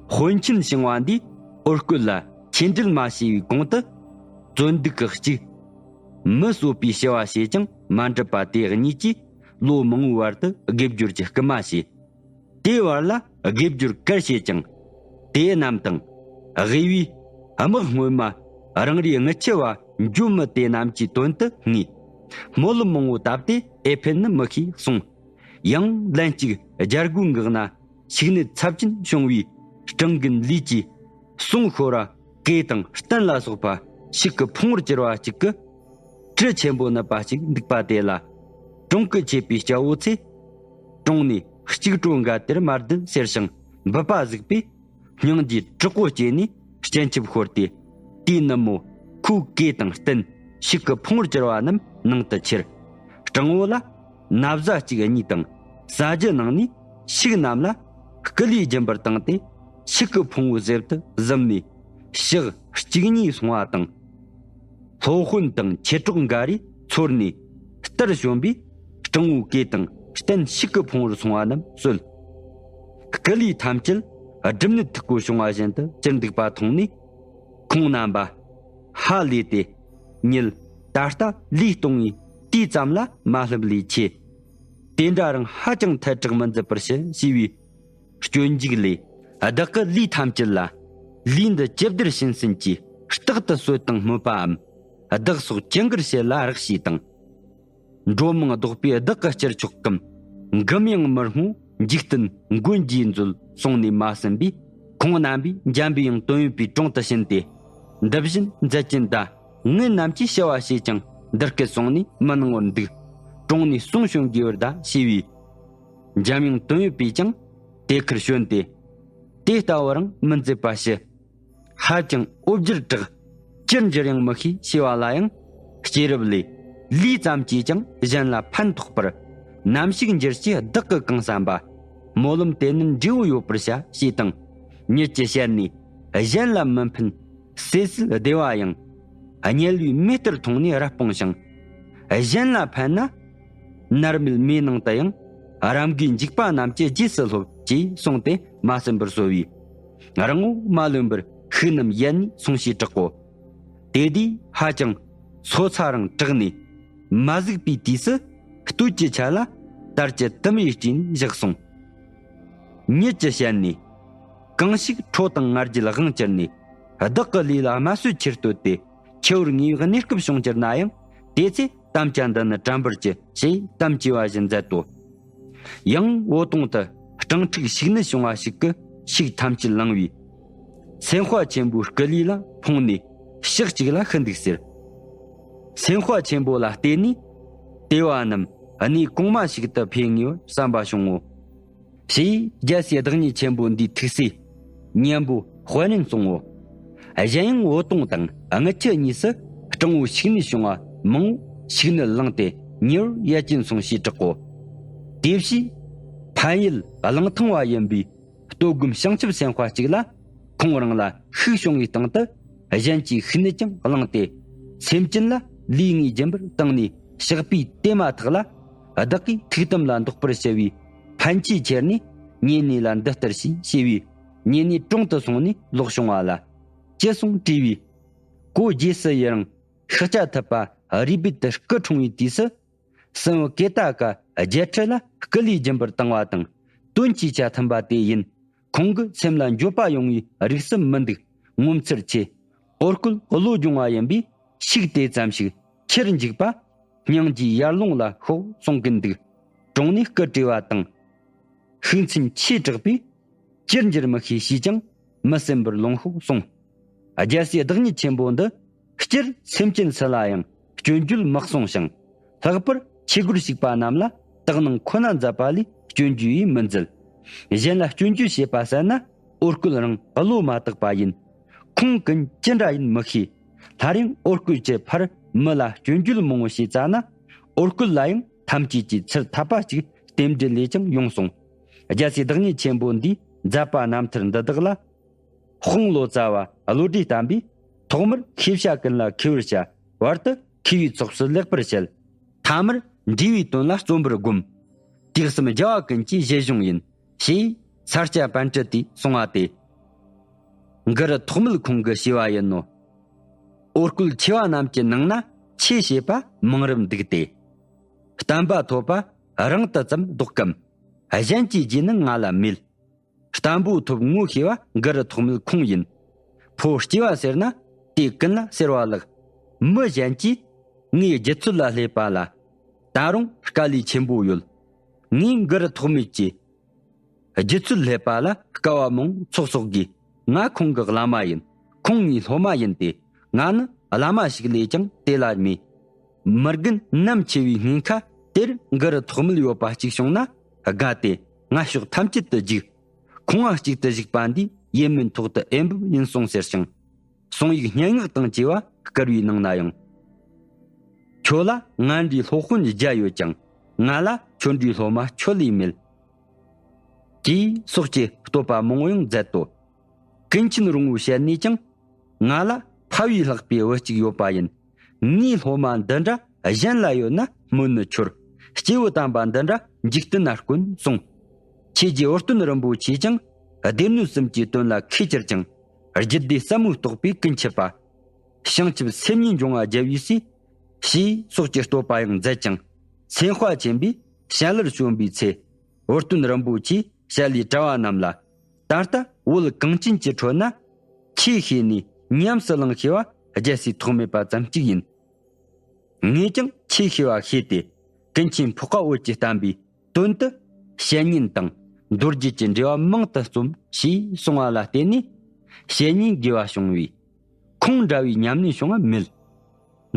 དཔོན་ཆེན་ཞིང་བ་འདིས་ཨོ་སྐོལ་ལ་ཆོས་འབྲེལ་མ་བྱས་པའི་གོང་དུ། བཙོན་སྡུག་གི་གཅིག་མི་གསོད་པའི་བྱ་བ་བྱས་ཀྱང་མ་འགྲུབ་པ་དེ་གཉིས་ཀྱིས་ལོ་མང་པོའི་བར་དུ་དགེ་སྦྱོར་གྱི་སྐུལ་མ་བྱས། དེའི་བར་ལ་དགེ་སྦྱོར་གར་བྱེད་ཀྱང་། དེ་རྣམས་དང་། དབུས་པའི་དམག་སྔོན་མ་རང་རེའི་དངུལ་ཆུ་བ་འཇོམས་མི་དེ་རྣམས་ཀྱི་དོན་དུ་ངས། སྨོན་ལམ་མང་པོ་བཏབ་སྟེ་ཨེ་ཕན་ནི་མི་ཤེས་གསུངས། ཡང་ལན་གཅིག་རྒྱལ་སྒོའི་འགག་ན་ཤིག་ནད་ཚབས་ཆེན་བྱུང་བའི་སྤྲང་རྒན་ལུས་ཀྱི་སྲུང་ཤོར་བ་གོས་དང་སྟན་ལ་སོགས་པ་ཤིག་གི་ཕུང་བོར་གྱུར་བ་གཅིག་གི་གྲི་ཆེན་པོ་ནུབ་པ་ཞིག་འདུག་པ་དེ་ལ། གྲོང་གི་ཆད་པའི་སྐྱ་བོ་ཚེ། གྲོང་ནས་གཅིག་གྲོ་འགའ་དེར་མ་བསྡུ་ཟེར་ཞིང་འབུད་པ་གཟིགས་པས། སྙིང་རྗེ་དྲག་པོ་སྐྱེས་ནས་སྤྱན་ཆབ་ཤོར་ཏེ། དེའི་ནུབ་མོ་ཁོའི་གོས་དང་སྟན་ཤིག་གི་ཕུང་བོར་གྱུར་བ་རྣམས་ནང་དུ་ཁྱེར། སྤྲང་བོ་ལ་ན་བཟའ་གཅིག་གཉིས་དང་ཟ་རྒྱུ་གནང་ནས་ཤིག་རྣམས་ལ་སྐུ་ལུས་སྦྱིན་པར་བཏང་སྟེ། ཤིག་གི་ཕུང་བོའི་གཟེབ་ཏུ་གཟིམས་ནས་ཞག་གཅིག་གཉིས་སོང་བ་དང་། སློབ་དཔོན་དང་མཆེད་གྲོགས་འགའ་རེས་ཚོར་ནས་རྟར་བྱོན་པས། སྤྲང་བོའི་གོས་དང་སྟན་ཤིག་གི་ཕུང་བོར་སོང་བ་རྣམས་གསོལ། སྐུ་ལུས་ཐམས་ཅད་སྒྲིབ་ནད་ཐུག་པོ་བྱུང་བ་བཞིན་དུ་གྱུར་འདུག་པ་མཐོང་ནས། ཁོང་རྣམ་པ་ཧ་ལས་ཏེ། ཉིད་ད་ལྟ་ལུས་གཏོང་བའི་དུས་ཙམ་ལ་མ་སླེབས་ལས་ཆེ། དེ་འདྲ་རང་ཧ་ཅང་ཐལ་དྲགས་མི་མཛད་པར་ཞུ་ཞེས་པའི་སྤྱོད་འཇུག་ལས། བདག་གི་ལུས་ཐམས་ཅད་ལ་ལུས་འདི་ཇི་བདེར་བྱིན་ཟིན་གྱིས་རྟག་ཏུ་གསོད་དང་སྨོད་པའམ། བདག་སོགས་ཅི་འགར་བྱེད་ལ་རག་ཞེས་དང་། འགྲོ་མང་བཟློག་པས་བདག་གི་སྤྱིར་ཆོག་གམ། འགུམ་ཡང་མི་སྔོ་འཇིག་རྟེན་མགོན་གྱིས་མཛོད་གསུངས་ནས་མ་ཟིན་པས། ཁོང་རྣམ་པས་འཇམ་པའི་དབྱངས་དོན་ཡོད་པའི་དྲུང་དུ་ཕྱིན་ཏེ། འདི་བཞིན་མཛད་ཀྱིན་གདའ། ངེད་རྣམས་ཀྱིས་ཞུ་བ་བྱས་ཀྱང་འདི་སྐད་གསུངས་ནས་མི་གནང་བར་འདུག། དྲུང་ནས་གསུང་བྱོན་དགོས་པར་གདའ་ཞེས་པས། འཇམ་དབྱངས་དོན་ཡོད་པས་ཀྱང་དེ་ཁར་བྱོན་ཏེ། དེ་ལྟ་བུ་རང་མི་མཛད་པ་ཞུ། ཧ་ཅང་འོབ་བསྒྱུར་དྲག། ཅིར་འགྱུར་ཡང་མི་ཤེས་ཞེས་པ་ལ་ཡང་། སྐྱེས་རབས་ལས། ལུས་ཙམ་གྱིས་ཀྱང་གཞན་ལ་ཕན་ཐོགས་པར། ནམ་ཞིག་འགྱུར་ཞེས་བདག་གིས་གང་བསམ་པ། སྨོན་ལམ་དེ་ནི་འབྲས་བུ་ཡོད་པར་བྱ་ཞེས་དང་། ཉིད་ཀྱི་ཞལ་ནས། གཞན་ལ་མི་ཕན་བསོད་ཟད་བདེ་བ་ཡང་། དམྱལ་བའི་མེ་ལྟར་མཐོང་ནས་རབ་སྤོང་ཞིང་། གཞན་ལ་ཕན་ན། མནར་མེད་མེའི་ནང་དུ་ཡང་། རབ་དགའི་འཇིགས་པ་རྣམས་ཀྱི་རྗེས་སུ་སློབ། ཅེས་གསུངས་ཏེ་མ་ཟིན་པར་གསོལ་བས། རིང་པོ་མ་ལོན་པར་ཤིག་རྣམས་ཡལ་ནས་སོང་ཞེས་གྲག་གོ། དེ་དུས་ཧ་ཅང་སོ་ཚ་རང་དྲགས་ནས། མ་གཟིགས་པའི་དུས་སུ་སྟོད་ཀྱི་ཆ་ལ་དར་གྱི་དུམ་བུས་བྲིས་བཞག་སོང་། ཉིད་ཀྱི་ཞལ་ནས། གང་ཞིག་ཁྲོ་དང་ང་རྒྱལ་དབང་གྱུར་ནས། བདག་གི་ལུས་ལ་དམར་གསོད་ཆེར་གཏོད་དེ། ཁྱེའུར་ངེས་པའི་གནས་སྐབས་བྱུང་གྱུར་ན་ཡང་། དེ་ཚེ་དམ་བཅའ་འདི་ནི་དྲན་པར་གྱིས་ཞེས་དམ་བཅས་པ་བཞིན་མཛད་དོ། ཡང་འོད་སྟོང་དུ་སྤྲང་ཕྲུག་ཤིག་ནད་བྱུང་བ་ཞིག་གིས་ཤིག་ཐམས་ཅད་བླངས་པས། སེམས་དཔའ་ཆེན་པོའི་སྐུ་ལུས་ལ་ཕོངས་ནས་ཞག་གཅིག་ལ་ཤི་འདུག་ཟེར། སེམས་དཔའ་ཆེན་པོ་ལ་བརྟེན་ནས་དེ་བ་རྣམས་གནས་གོང་མ་ཞིག་ཏུ་ཕེབས་ངེས་པར་བསམ་པ་བྱུང་ངོ་། ཞེས་རྒྱལ་སྲས་བདག་ཉིད་ཆེན་པོ་འདིའི་ཐུགས་སྲས་གཉན་པོ་དཔལ་རིན་གསུང་ངོ་། གཞན་ཡང་འོད་སྟོང་དང་དངུལ་ཆུ་གཉིས་སུ་སྤྲང་བོ་ཤིག་ནད་བྱུང་བ་མང་པོ་ཤིག་ནད་བླངས་ཏེ་ཉེ་བར་ཡལ་གྱིན་སོང་ཞེས་གྲག་གོ། དེ་བཞིན་ཕན་ཡུལ་གླང་ཐང་བ་ཡིན་པའི་ལྟོ་སྒོམ་བྱང་ཆུབ་སེམས་དཔའ་གཅིག་ལ་ཁོང་རང་ལ་ཤིག་བྱུང་བའི་སྟེང་དུ་གཞན་གྱི་ཤིག་ནད་ཀྱང་བླངས་ཏེ། སེམས་ཅན་ལ་ལུས་ངེས་སྦྱིན་པར་བཏང་ནས་གཤེགས་པའི་དེ་མ་ཐག་ལ། བདག་གིས་ཐུགས་དམ་ལ་འདོགས་པར་བྱ་བའི་ཕན་ཆད་ཁྱེར་ནས་ཉེ་གནས་ལ་འདི་ལྟར་ཞུས་ཞེས་པས། ཉེ་གནས་དྲུང་དུ་སོང་ནས་ལོག་བྱུང་བ་ལ་ཅི་གསུང་དྲིས་པས། གོ་རྗེས་སུ་ཡི་རང་ཤཱཀྱ་ཐུབ་པ་རུས་སྦལ་དུ་སྐུ་འཁྲུངས་པའི་དུས་སུ། སྲིན་བུ་ཀེ་ཏ་ཀ་བརྒྱད་ཁྲི་ལ་སྐུ་ལུས་སྦྱིན་པར་བཏང་བ་དང་། དོན་གྱི་ཆ་མཐུན་པ་དེ་ཡིན། ཁོང་གི་སེམས་ལ་འགྱོད་པ་ཡོང་བའི་རིགས་སུ་མི་འདུག་ངོ་མཚར་ཆེ། འོ་སྐོལ་བློ་སྦྱོང་བ་ཡིན་པས་ཤིག་དེ་ཙམ་ཞིག་ཁྱེར་འཇུག་པ། སྙིང་རྗེའི་ཡར་ཀླུང་ལ་ཤོག་གསུང་གིན་འདུག་གྲོང་ནས་སྐུ་བྲེས་པ་དང་། ཤུགས་མཚན་ཆེས་དྲག་པས། ཅིར་འགྱུར་མི་ཤེས་ཞེས་ཀྱང་མི་སེམས་པར་ལོངས་ཤོག་གསུངས། རྒྱལ་སྲས་བདག་ཉིད་ཆེན་པོ་འདི། སྤྱིར་སེམས་ཅན་སུ་ལ་ཡང་སྐྱོན་བརྗོད་མི་གསུང་ཞིང་། ལྷག་པར་ཆོས་སྒོར་ཞུགས་པ་རྣམས་ལ་དག་སྣང་ཁོ་ན་མཛད་པ་ལས་སྐྱོན་བརྗོད་ཡེ་མི་མཛད། གཞན་ལ་སྐྱོན་བརྗོད་བྱེད་པ་བསལ་ན། འོ་སྐོལ་རང་བློ་མ་དག་པ་ཡིན། ཁོང་ཀུན་ཅི་འདྲ་ཡིན་མི་ཤེས། སླར་ཡང་འོ་སྐོལ་གྱི་ཕར་མི་ལ་སྐྱོན་བརྗོད་མང་བོ་བྱས་ཙ་ན། འོ་སྐོལ་ལ་ཡང་ཐམས་ཅད་ཀྱིས་ཚུར་འཐབ་པ་གཅིག་རྟེན་འབྲེལ་ལས་ཀྱང་ཡོང་གསུངས། རྒྱལ་སྲས་བདག་ཉིད་ཆེན་པོ་འདིས་མཛད་པ་རྣམ་ཐར་འདི་དག་ལ། དཔང་ལོ་ཙཱ་བ་བློ་གྲོས་བརྟན་པས། ཐོག་མར་ཤེས་བྱ་ཀུན་ལ་མཁས་པར་བྱ། བར་དུ་མཁས་པའི་ཚོགས་སུ་ལེགས་པར་བཤད། ཐ་མར་འབྲས་བུའི་དོན་ལ་བརྩོན་པར་བསྒོམ། དུས་གསུམ་རྒྱལ་བ་ཀུན་གྱི་བཞེད་གཞུང་ཡིན། ཞེས་ས་སྐྱ་པཎྜི་ཏས་གསུངས་པ་སྟེ། གུ་རུ་ཐོགས་མེད་ཁོང་གིས་བྱས་པ་ཡིན་ནོ། འོ་སྐོལ་ཆེ་བ་རྣམས་ཀྱི་ནང་ན་ཆེ་ཞེས་པ་མང་རབ་འདུག་སྟེ། བསྟན་པ་ཐོབ་པ་རང་དུ་ཙམ་བདོག་གམ། གཞན་གྱི་རྗེས་ནི་ང་ལ་མེད། བརྟན་པོ་ཐོབ་ངོ་ཤེས་པ་གུ་རུ་ཐོགས་མེད་ཁོང་ཡིན། ཕོ་སྐྱེས་པ་ཟེར་ན་དེ་ཀུན་ལ་ཟེར་བ་ལགས། མི་གཞན་གྱིས་ངའི་རྒྱུད་ཚོད་ལ་སླེབས་པ་ལ། ད་རུང་དཀའ་ལས་ཆེན་པོ་ཡོད། ངས་གུ་རུ་ཐོགས་མེད་ཀྱི་རྒྱུད་ཚོད་སླེབས་པ་ལ་དཀའ་བ་མང་ཚོགས་གསོག་གིས། ང་ཁོང་གི་བླ་མ་ཡིན། ཁོང་ངའི་སློབ་མ་ཡིན་ཏེ། ང་ནི་བླ་མ་ཞིག་ལས་ཀྱང་དེ་ལ་མེད། མི་རྒན་ནམ་ཆེ་བའི་སྔོན་ཁ་དེར་གུ་རུ་ཐོགས་མེད་ཡོད་པ་གཅིག་བྱུང་ན། དགའ་སྟེ་ང་ཕྱོགས་ཐམས་ཅད་དུ་རྒྱུག་ཁོང་ང་གཅིག་ཏུ་བཞུགས་པ་འདིས་ཡིད་སྨོན་ཐོག་ཏུ་ཨེ་འབབ་ཡིན་གསུངས་ཟེར་ཞིང་། གསུང་ཡིག་སྙན་ངག་དང་བཅས་པ་བསྐུར་བའི་ནང་ན་ཡང་། ཁྱོད་ལ་ང་འདྲའི་སློབ་དཔོན་བརྒྱ་ཡོད་ཀྱང་། ང་ལ་ཁྱོད་འདྲའི་སློབ་མ་ཁྱོད་ལས་མེད། ཅེས་སོགས་ཀྱི་བསྟོད་པ་མང་བོ་ཡང་མཛད་དོ། ཀུན་མཁྱེན་རོང་བོའི་ཞལ་ནས་ཀྱང་། ང་ལ་ཕ་བས་ལྷག་པའི་བུ་གཅིག་ཡོད་པ་ཡིན། ངའི་སློབ་མ་འདི་འདྲ་གཞན་ལ་ཡོད་ན་སྨོན་ནི་འཆོར། སྐྱེས་བུ་དམ་པ་འདི་འདྲ་འཇིག་རྟེན་ན་དཀོན་གསུངས། ཁྱེད་ཀྱི་འོ་སྟོན་རིན་པོ་ཆེས་ཀྱང་སྡེ་སྣོད་གསུམ་གྱི་དོན་ལ་མཁས་གྱུར་ཅིང་། རྒྱུད་སྡེ་ཟབ་མོའི་རྟོགས་པས་ཀུན་ཁྱབ་པ། བྱང་ཆུབ་སེམས་ཉིད་འབྱུང་བ་རྒྱལ་བའི་སྲས། ཞེས་སོགས་ཀྱི་བསྟོད་པ་ཡང་མཛད་ཅིང་། སེམས་དཔའ་ཆེན་པོས་ཞལ་ལར་བྱོན་པའི་ཚེ། འོ་སྟོན་རིན་པོ་ཆེས་ཞལ་ལས་གྲྭ་བ་རྣམས་ལ། ད་ལྟ་བོད་གངས་ཅན་གྱི་ཁྲོད་ན། ཆོས་ཤེས་ནས་ཉམས་སུ་བླངས་ཤེས་པ་རྒྱལ་སྲས་ཐོགས་མེད་པ་ཙམ་གཅིག་ཡིན། ངས་ཀྱང་ཆོས་ཤེས་པ་ཤེས་ཏེ། ཀུན་མཁྱེན་འཕགས་པ་འོད་ཀྱི་བསྟན་པའི་དོན་དུ། བཤེས་གཉེན་དང་མདོ་རྒྱུད་ཀྱི་འགྲེལ་བ་མང་དུ་རྩོམ་ཞེས་གསུངས་པ་ལ་བརྟེན་ནས། བཤེས་གཉེན་དགེ་བ་བྱུང་བས། ཁོང་འདྲ་བའི་ཉམས་ལེན་བྱུང་བ་མེད།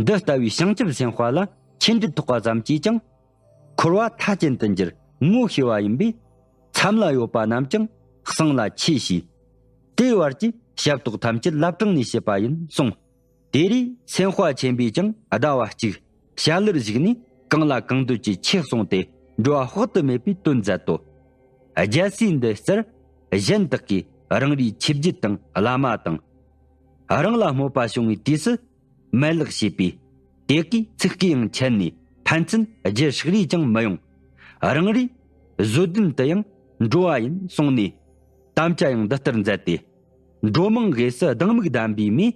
འདི་ལྟ་བུའི་བྱང་ཆུབ་སེམས་དཔའ་ལ་ཆོས་འབྲེལ་ཐོགས་པ་ཙམ་གྱིས་ཀྱང་། འཁོར་བ་མཐའ་ཅན་དུ་འགྱུར་ངོ་ཤེས་པ་ཡིན་པས། མཚམས་ལ་ཡོད་པ་རྣམས་ཀྱང་གསང་ལ་ཆོས་ཞུས། དེའི་བར་གྱི་ཞབས་ཏོག་ཐམས་ཅད་བླ་བྲང་ནས་བྱེད་པ་ཡིན་གསུངས། དེ་རིང་སེམས་དཔའ་ཆེན་པོས་ཀྱང་ཟླ་བ་གཅིག་ཞལ་ལར་བཞུགས་ནས། གང་ལ་གང་འདོད་ཀྱི་ཆོས་གསུངས་ཏེ། འགྲོ་བ་དཔག་ཏུ་མེད་པའི་དོན་མཛད་དོ། རྒྱལ་སྲས་འདི་ལྟར་གཞན་དག་གིས་རང་རེའི་ཆོས་བརྒྱུད་དང་བླ་མ་དང་། རང་ལ་སྨོད་པ་བྱུང་བའི་དུས་སུ་མེད་ལགས་ཞེས་པས། དེ་གའི་ཚིག་གིས་ཡང་ཁྱེར་ནས་ཕན་ཚུན་རྒྱུ་ཧྲིག་རེས་ཀྱང་མི་ཡོང་། རང་རེའི་བཟོད་ལྡན་དུ་ཡང་འགྲོ་བ་ཡིན་གསུངས་ནས། དམ་བཅའ་ཡང་འདི་ལྟར་མཛད་དེ། འགྲོ་མང་དབུས་སུ་སྡང་མིག་བསྡམས་པའི་མིས།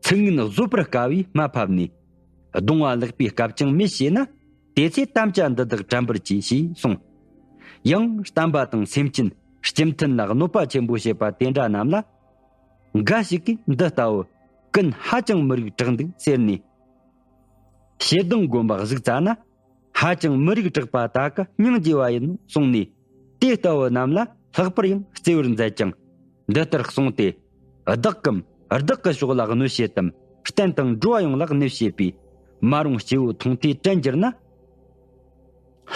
ཚིག་ངན་བཟོད་པར་དཀའ་བས་དམའ་ཕབ་ནས། གདུང་བ་ལེགས་པའི་སྐབས་ཀྱང་མེད་ཞེ་ན། དེ་ཚེ་དམ་བཅའ་འདི་དག་དྲན་པར་གྱིས་ཞེས་གསུངས། ཡང་བསྟན་པ་དང་སེམས་ཅན་སྤྱི་མཐུན་ལ་གནོད་པ་ཆེན་པོ་བྱེད་པ་དེ་འདྲ་རྣམས་ལ། འགའ་ཞིག་གིས་འདི་ལྟ་བུ་ཀུན་ཧ་ཅང་མི་རིགས་དྲག་འདུག་ཟེར་ནས། ཞེ་སྡང་སྒོམ་པ་གཟིགས་ཙ་ན། ཧ་ཅང་མི་རིགས་དྲག་པ་དག་གི་སྙིང་རྗེ་བ་ཡིན་གསུངས་ནས། དེ་ལྟ་བུ་རྣམས་ལ་ལྷག་པར་ཡང་བརྩེ་བར་མཛད་ཅིང་། འདི་ལྟར་གསུངས་ཏེ། བདག་གམ་བདག་གི་ཕྱོགས་ལ་གནོད་བྱེད་དམ། བསྟན་དང་འགྲོ་བ་ཡོངས་ལ་གནོད་བྱེད་པའི། མ་རུངས་སྐྱེ་བོ་མཐོང་ཐོས་དྲན་གྱུར་ན།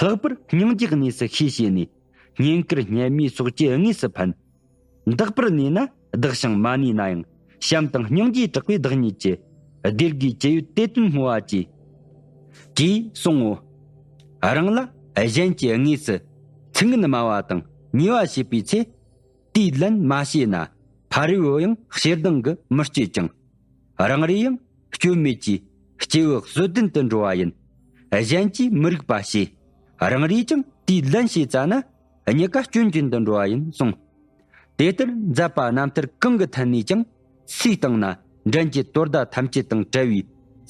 ལྷག་པར་སྙིང་རྗེའི་གནས་སུ་ཤེས་བྱས་ནས། བསྙེན་བཀུར་སྙན་སྨོད་སོགས་ཀྱིས་དངོས་སུ་ཕན། བདག་པར་གནས་ན་བདག་ཞིང་མ་གནས་ན་ཡང་། བྱམས་དང་སྙིང་རྗེས་དྲག་པའི་བདག་ཉིད་ཀྱི། བདེ་དགེ་ཅི་ཡོད་དེ་དོན་སྨོ་བ་ཅེས། ཅེས་གསུངས་འོ། རང་ལ་གཞན་གྱིས་དངོས་སུ་ཚིག་ངན་སྨྲ་བ་དང་ཉེས་པ་བྱེད་པའི་ཚེ། དེའི་ལན་མ་བྱས་ན་ཕ་རོལ་པོ་ཡང་ཞེ་སྡང་གིས་མི་སྐྱོ་ཅིང་། རང་རེ་ཡང་སྐྱོན་མེད་ཀྱི་སྐྱེས་བུ་བཟོད་ལྡན་དུ་འགྲོ་བ་ཡིན། གཞན་གྱིས་མི་རིགས་པ་བྱས། རང་རེས་ཀྱང་དེའི་ལན་ཤེས་ཙ་ན། གཉིས་ཀ་སྐྱོན་ཅན་དུ་འགྲོ་བ་ཡིན་གསུངས། དེ་ལྟར་མཛད་པ་རྣམ་ཐར་གང་གི་ཐད་ནས་ཀྱང་སུས་བཏང་ན་འགྲན་གྱི་དོ་ཟླ་ཐམས་ཅད་དང་བྲལ་བའི་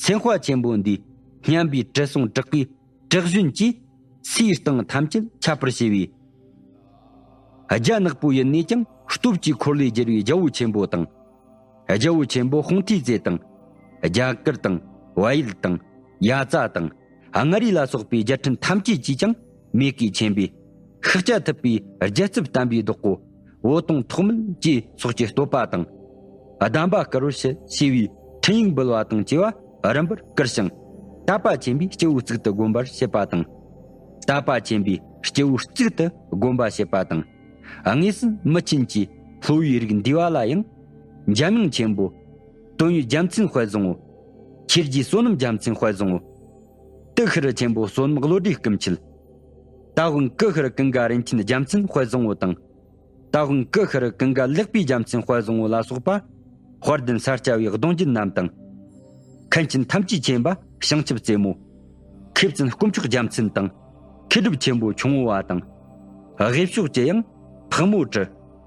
སེམས་དཔའ་ཆེན་པོ་འདིས་སྙན་པའི་དྲི་བསུང་དྲག་པོས་ དྲག་ཞོན་གྱིས་སའི་སྟེང་ཐམས་ཅད་ཁྱབ་པར་བྱས་པས། རྒྱ་ནག་པོ་ཡུལ་ནས་ཀྱང་སྟོབས་ཀྱི་འཁོར་ལོས་སྒྱུར་བའི་རྒྱལ་པོ་ཆེན་པོ་དང་། རྒྱལ་པོ་ཆེན་པོ་ཧོང་ཐིའི་ཙེ་དང་། རྒྱ་གར་དང་། བལ་ཡུལ་དང་། ཡ་ཙ་དང་། མངའ་རིས་ལ་སོགས་པའི་རྒྱལ་ཕྲན་ཐམས་ཅད་ཀྱིས་ཀྱང་མེས་ཀྱིས་མཁྱེན་པའི་ཤཱཀྱ་ཐུབ་པའི་རྒྱལ་ཚབ་བསྟན་པའི་བདག་པོ་བོ་དོང་ཐོགས་མེད་ཀྱི་ཚོགས་ཀྱི་བསྟོད་པ་དང་། གདམས་པ་བསྐུལ་བར་ཞུ་ཞེས་པའི་འཕྲིན་ཡིག་འབུལ་བ་དང་བཅས་པ་རིམ་པར་བསྐུལ་ཞིང་། དད་པ་ཆེན་པོས་སྐྱེ་བོ་གཙུག་ཏུ་བསྒོམ་པར་བྱེད་པ་དང་། དད་པ་ཆེན་པོས་སྐྱེ་བོ་གཙུག་ཏུ་བསྒོམ་པར་བྱེད་པ་དང་། དངོས་སུ་མི་ཆེན་གྱི་ལྷོ་བའི་རིགས་འདུས་པ་ལ་ཡང་། འཇམ་དབྱངས་ཆེན་པོ། དོན་ཡོད་རྒྱལ་མཚན་དཔལ་བཟང་པོ། ཆོས་རྗེ་བསོད་ནམས་རྒྱལ་མཚན་དཔལ་བཟང་པོ། ཏི་ཤྲི་ཆེན་པོ་བསོད་ནམས་བློ་གྲོས་སྐུ་མཆེད། སྟ་གོན་ཀུ་ཤྲི་ཀུན་དགའ་རིན་ཆེན་རྒྱལ་མཚན་དཔལ་བཟང་པོ་དང་། སྟ་གོན་ཀུ་ཤྲི་ཀུན་དགའ་ལེགས་པའི་རྒྱལ་མཚན་དཔལ་བཟང་པོ་ལ་སོགས་པ། དཔལ་ལྡན་ས་སྐྱ་པའི་གདུང་རྒྱུད་རྣམས་དང་། མཁན་ཆེན་ཐམས་ཅད་མཁྱེན་པ་བྱང་ཆུབ་རྩེ་མོ། མཁས་བཙུན་དཀོན་མཆོག་རྒྱལ་མཚན་དང་། མཁས་གྲུབ་ཆེན་པོ་ཁྱུང་པོ་བ་དང་། དབུས་ཕྱོགས་ཀྱི་ཡང་ཕག་མོ་གྲུ།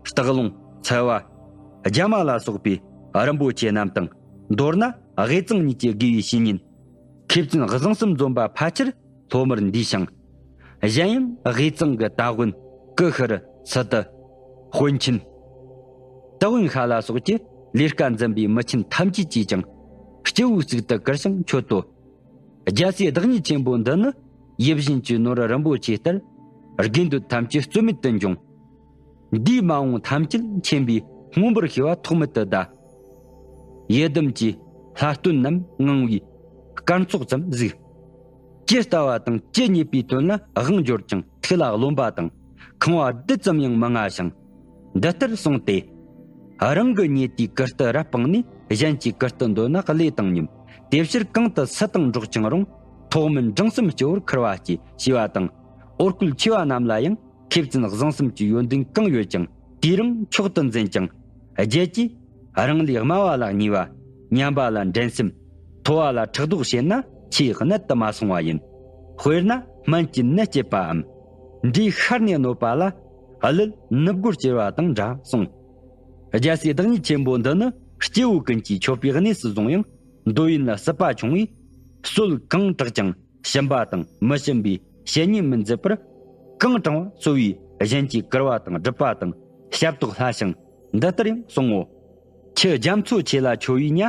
སྟག་ལུང་། ཚལ་བ། རྒྱ་མ་ལ་སོགས་པའི་རིན་པོ་ཆེ་རྣམས་དང་། མདོར་ན་དབུས་གཙང་གཉིས་ཀྱི་དགེ་བའི་བཤེས་གཉེན། མཁས་བཙུན་བཟང་གསུམ་འཛོམས་པ་ཕལ་ཆེར་སློབ་མར་འདུས་ཤིང་། གཞན་ཡང་དབུས་གཙང་གི་སྟ་གོན། ཀུ་ཤྲི། སི་ཏུ། དཔོན་ཆེན། ཏུ་ཝུན་ཤ་ལ་སོགས་ཀྱི་ལས་ཀ་འཛིན་པའི་མི་ཆེན་ཐམས་ཅད་ཀྱིས་ཀྱང་སྐྱེ་བོ་གཙུག་ཏུ་བཀུར་ཞིང་མཆོད་དོ། རྒྱལ་སྲས་བདག་ཉིད་ཆེན་པོ་འདི་ནི་ཡིད་བཞིན་གྱི་ནོར་རིན་པོ་ཆེ་ལྟར་དགེ་འདུན་ཐམས་ཅད་རྩོལ་མེད་དུ་འབྱུང་། འདིས་མ་འོངས་ཐམས་ཅད་མཁྱེན་པའི་མངོན་པར་ཤེས་པ་ཐོགས་མེད་དུ་གདའ། ཡི་དམ་གྱི་ལྷ་སྟོན་རྣམས་ངང་བའི་སྐར་ཚོགས་ཙམ་གཟིགས། ཇི་ལྟ་བ་དང་ཇི་སྙེད་པའི་དོན་ལ་དབང་འབྱོར་ཀྱང་ཐུགས་ལ་རློམ་པ་དང་ཁང་བ་རྡུལ་ཙམ་ཡང་མི་མངའ་ཞིང་། འདི་ལྟར་གསུངས་ཏེ། རང་གི་ཉེ་དུའི་ཀིར་ཏི་རབ་སྤངས་ནས་གཞན་གྱི་ཀིར་ཏི་འདོད་ན་བློས་བཏང་སྙོམས། དེ་ཕྱིར་གང་དུ་སུ་དང་འགྲོགས་ཀྱང་རུང་། ཐོགས་མེད་འབྲིང་གསུམ་སྤྱི་བོར་འཁུར་བ་སྐྱེ། ཞེས་པ་དང་། འོ་སྐོལ་ཆེ་བ་རྣམས་ལ་ཡང་། མཁས་བཙུན་བཟང་གསུམ་གྱི་ཡོན་ཏན་གང་ཡོད་ཀྱང་དུས་རིང་མཆོག་ཏུ་འཛིན་ཅིང་། རྒྱལ་གྱིས་རང་ལས་དམའ་བ་ལ་བརྙས་པ། ཉམས་པ་ལ་འགྲན་སེམས། མཐོ་བ་ལ་ཕྲག་དོག་བྱེད་ན་ཆེས་གནད་དུ་མ་སོང་བ་ཡིན། དཔེར་ན་སྨན་གྱི་ནད་བསྐྱེད་པའམ། འབྲས་ཤར་ནས་གནོད་པ་ལ་གླུད་ནུབ་སྒོར་བསྐྱུར་བ་དང་འདྲ་གསུངས། རྒྱལ་སྲས་བདག་ཉིད་ཆེན་པོ་འདི་ནི་སྐྱེ་བོ་ཀུན་གྱིས་མཆོད་པའི་གནས་སུ་བཟུང་ཡང་། འདོད་ཡོན་ལ་སྲིད་པ་ཆུང་བས་གསོལ་གང་དྲག་ཀྱང་། ཞུམ་པ་དང་མི་ཞུམ་པའི་བཤེས་གཉེན་མི་མཛད་པར། གང་དྲང་བ་གསོལ་བས་གཞན་གྱི་བཀུར་བ་དང་སྒྲུབ་པ་དང་ཞབས་ཏོག་སླ་ཞིང་། འདི་ལྟར་ཡང་གསུང་ངོ་། ཁྱི་རྒྱ་མཚོ་ཆེ་ལ་ཁྱོ་བའི་ཉ།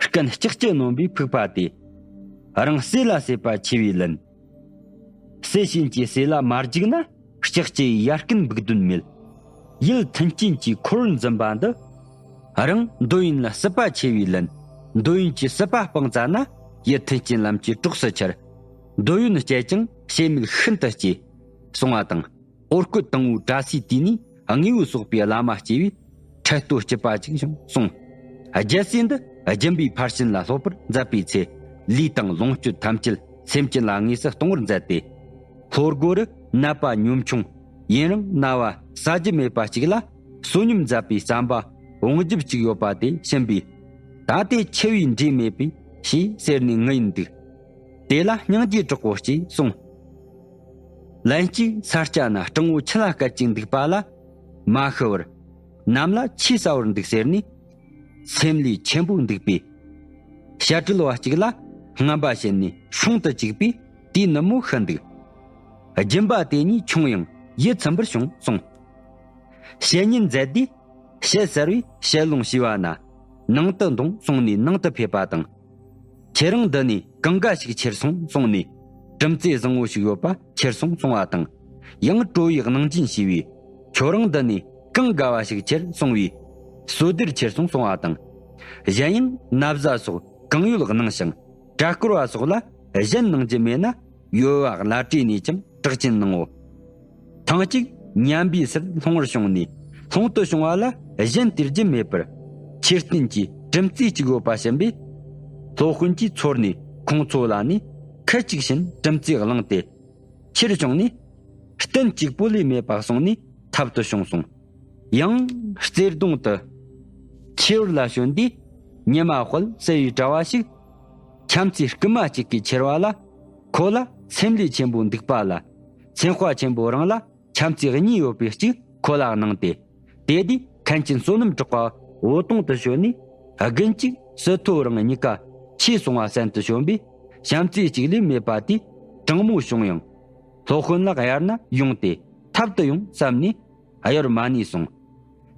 རྐན་ལྕགས་ཀྱུ་ནོན་པའི་ཕུག་པ་སྟེ། རང་བསད་ལ་བསད་པ་ཆེ་བས་ལན། བསད་བྱིན་གྱིས་བསད་ལ་མ་འཇིགས་ན། ལྕགས་ཀྱུ་ཡི་ཡར་རྐན་འབུག་དོན་མེད། ཡིད་མཐུན་རྐྱེན་གྱིས་འཁོར་བར་འཛིན་པ་འདི། རང་འདོད་ཡོན་ལ་སྲིད་པ་ཆེ་བས་ལན། འདོད་ཡོན་གྱི་སྲིད་པ་སྤངས་ཙ་ན། ཡིད་མཐུན་རྐྱེན་ལམ་གྱི་གྲོགས་སུ་འཆར། འདོད་ཡོན་སྤྱད་ཀྱང་ཕྱི་མིག་ཤིན་ཏུ་སྐྱེ། གསུང་བ་དང་། འོ་སྐོལ་དང་པོའི་བཀྲ་ཤིས་དུས་ནས་དངོས་པོ་གསོག་པའི་བླ་མ་སྐྱེ་བས་ཁྲི་སྟོད་སྐྱིད་པ་ཅིག་བྱུང་གསུངས། རྒྱལ་སྲས་འདི་སྦྱིན་པའི་ཕར་ཕྱིན་ལ་སློབ་པར་མཛད་པའི་ཚེ། ལུས་དང་ལོངས་སྤྱོད་ཐམས་ཅད་སེམས་ཅན་ལ་དངོས་སུ་གཏོང་བར་མཛད་དེ། ལྷོ་སྒོ་རུ་ནད་པ་གཉོམ་ཆུང་ཡུན་རིང་ན་བ་ཟ་རྒྱུ་མེད་པ་ཅིག་ལ་བསོད་སྙོམས་མཛད་པའི་བསམ་པ་བོང་རྒྱབ་ཅིག་ཡོད་པ་དེ་བྱིན་པས། ད་དེ་འཆི་བའི་འབྲས་མེད་པས་ཞེས་ཟེར་ནས་ངུ་ཡིན་འདུག། དེ་ལ་སྙིང་རྗེ་དྲག་པོ་སྐྱེས་གསུངས། ལན་གཅིག་ས་སྐྱ་ན་སྤྲང་བོ་ཁྱི་ལ་སྐད་ཅིག་འདུག་པ་ལ། མ་ཤི་བར། ནམ་ལ་ཆོས་ཟ་བར་འདུག་ཟེར་ནས། སེམས་ལས་ཆེན་པོ་འདུག་པས། བཤད་གྲྭ་བ་གཅིག་ལ་རྔམ་པ་བྱས་ནས་སྲུང་དུ་བཅུག་པས་དེའི་ནུབ་མོ་ཤི་འདུག། སྦྱིན་པ་དེ་ཉིད་ཆུང་ཡང་ཡིད་ཚིམ་པར་བྱུང་གསུངས། བཤེས་གཉེན་མཛད་དེ། བཤད་ཟེར་བས་བཤད་ལོང་ཞུས་པ་ན། ནང་དུ་འདོང་གསུངས་ནས་ནང་དུ་ཕེབས་པ་དང་། ཁྱེད་རང་འདི་ནས་གང་དགའ་ཞིག་ཁྱེར་སོང་གསུངས་ནས། གྲུམ་ཙེ་བཟང་བོ་ཞིག་ཡོད་པ་ཁྱེར་སོང་གསུང་བ་དང་། ཡང་སྤྲོ་བའི་གནང་སྦྱིན་ཞུས་པས། ཁྱོད་རང་འདི་ནས་གང་དགའ་བ་ཞིག་ཁྱེར་གསུང་བས། སོ་སྡེར་ཁྱེར་སོང་གསུང་བ་དང་། གཞན་ཡང་ན་བཟའ་སོགས་གང་ཡོད་གནང་ཞིང་། གྲྭ་སྐོར་བ་སོགས་ལ་གཞན་གནང་རྒྱུ་མེད་ན། ཡོལ་བ་བླ་བྲེ་ནས་ཀྱང་གྲགས་ཅན་གནང་ངོ་། ཐེངས་གཅིག་ཉམས་པའི་སར་ལྷུང་བར་བྱུང་ནས། ལྷུང་དུ་བྱུང་བ་ལ་གཞན་སྟེར་རྒྱུ་མེད་པར། ཆོས་སྟོན་གྱི་གྲུམ་ཙེ་གཅིག་ཡོད་པ་བྱིན་པས། སློབ་དཔོན་གྱིས་ཚོར་ནས་ཁོང་ཚོ་ལ་ནི་ཁལ་གཅིག་བྱིན་གྲུམ་ཙེ་བླངས་ཏེ། ཕྱིར་བྱུང་ནས། སྟན་གཅིག་པོ་ལས་མེད་པ་གསུངས་ནས་ཐབ་ཏུ་བྱུང་གསུངས། ཡང་རྩེ་གདོང་དུ་ཆེ་བར་ལ་བྱོན་དུས། ཉི་མ་དཔལ་གསལ་བའི་གྲྭ་བ་ཞིག། ཁྱམས་ཚེ་རྐུན་མ་གཅིག་གིས་ཁྱེར་བ་ལ། ཁོ་ལ་སེམས་ལས་ཆེན་པོ་འདུག་པ་ལ། སེམས་དཔའ་ཆེན་པོ་རང་ལ་ཁྱམས་ཚེ་གཉིས་ཡོད་པའི་གཅིག་ཁོ་ལ་གནང་སྟེ། དེ་དུས་མཁན་ཆེན་བསོད་ནམས་གྲགས་པ་འོད་སྟོང་དུ་བྱོན་ནས། དགུན་གཅིག་སི་ཐོ་རང་གཉིས་ཀ་ཆོས་གསུང་བ་གསན་དུ་བྱོན་པས། ཁྱམས་ཚེ་གཅིག་ལས་མེད་པ་དེས་ དྲང་མོ་བྱུང་ཡང་། སློབ་དཔོན་ལ་གཡར་ན་ཡོང་སྟེ་ཐབས་དུ་ཡོང་བསམ་ནས་གཡོར་མ་ནུས་སོང་།